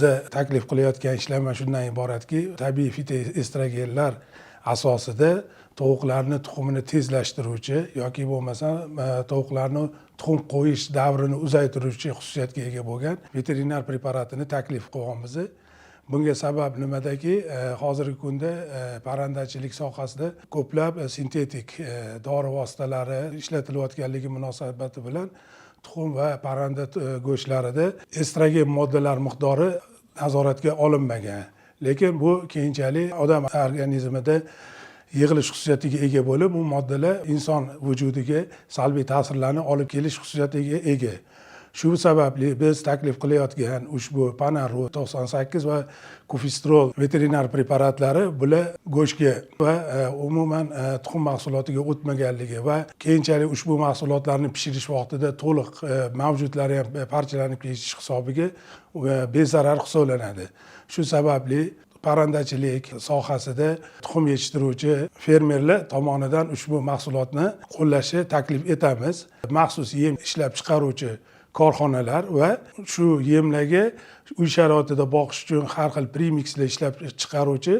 Biza taklif qilayotgan ishlanma shundan iboratki, tabiiy fitoestrogenlar asosida tovuqlarni tuxumini tezlashtiruvchi yoki bo'lmasa tovuqlarni tuxum qo'yish davrini uzaytiruvchi xususiyatga ega bo'lgan veterinar preparatini taklif qilyapmiz. Bunga sabab nimadaki, hozirgi kunda parrandachilik sohasida ko'plab sintetik dori vositalari ishlatilayotganligi munosabati bilan tuxum va parranda go'shtlarida estrogen moddalar miqdori nazoratga olinmagan. Lekin bu keyinchalik odam organizmida yig'ilish xususiyatiga ega bo'lib, bu moddalar inson vujudiga salbiy ta'sirlarni olib kelish xususiyatiga ega. Shu sababli biz taklif qilayotgan ushbu Panaru 98 va Kufistrol veterinar preparatlari, bular go'shtga va umuman tuxum mahsulotiga o'tmaganligi va keyinchalik ushbu mahsulotlarni pishirish vaqtida to'liq mavjudlari ham parchalanib ketishi hisobiga bezarar hisoblanadi. Shu sababli parrandachilik sohasida tuxum yetishtiruvchi fermerlar tomonidan ushbu mahsulotni qo'llashni taklif etamiz. Maxsus yem ishlab chiqaruvchi korxonalar va shu yemlarga uy sharoitida boqish uchun har xil premikslar ishlab chiqaruvchi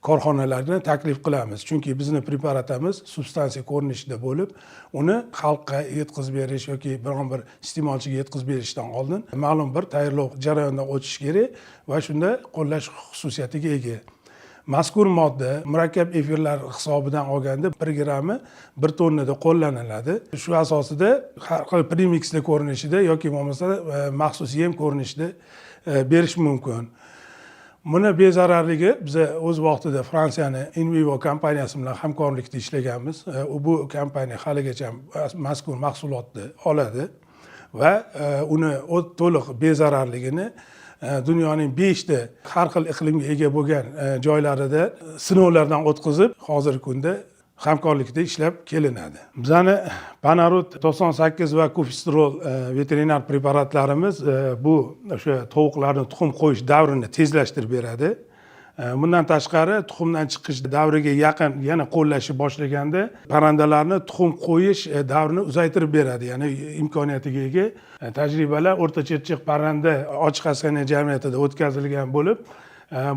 korxonalarni taklif qilamiz, chunki bizni preparatimiz substansiya ko'rinishida bo'lib, uni xalqqa yetkazib berish yoki biron bir iste'molchiga yetkazib berishdan oldin ma'lum bir tayyorlov jarayonidan o'tishi kerak va shunda qo'llash xususiyatiga ega. Mazkur modda murakkab efirlar hisobidan olganda 1 grammi 1 tonnada qo'llaniladi. Shu asosida har xil premikslar ko'rinishida yoki bo'lmasa maxsus yem ko'rinishida berish mumkin. Buni bezararligi, biza o'z vaqtida Fransiyani Invivo kompaniyasi bilan hamkorlikda ishlaganmiz. Bu kompaniya haligacha mazkur mahsulotni oladi va uni to'liq bezararligini dunyoning beshta har xil iqlimga ega bo'lgan joylarida sinovlardan o'tkazib, hozirgi kunda hamkorlikda ishlab kelinadi. Bizani Panarut 98 va Kufistrol veterinar preparatlarimiz bu o'sha tovuqlarni tuxum qo'yish davrini tezlashtirib beradi. Bundan tashqari, tuxumdan chiqish davriga yaqin yana qo'llashni boshlaganda parrandalarni tuxum qo'yish davrini uzaytirib beradi, ya'ni imkoniyatiga ega. Tajribalar O'rta Chirchiq parranda ochiq askana jamiyatida o'tkazilgan bo'lib,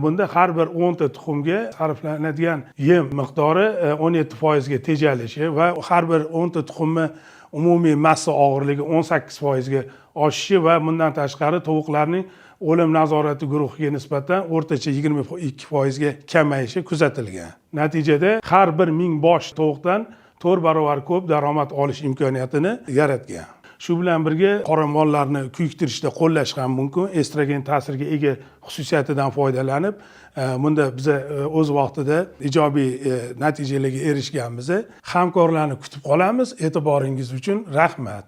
bunda har bir 10 ta tuxumga sarflanadigan yem miqdori 17 foizga tejalishi va har bir 10 ta tuxumni umumiy massa og'irligi 18 foizga oshishi va bundan tashqari tovuqlarning o'lim nazorati guruhiga nisbatan o'rtacha 22 foizga kamayishi kuzatilgan. Natijada har bir 1000 bosh tovuqdan 4 barobar ko'p daromad olish imkoniyatini yaratgan. Shu bilan birga qora mollarni kuyiktirishda qo'llash ham mumkin, estrogen ta'sirga ega xususiyatidan foydalanib. Bunda biza o'z vaqtida ijobiy natijalarga erishganmiz. Hamkorlarni kutib qolamiz. E'tiboringiz uchun rahmat.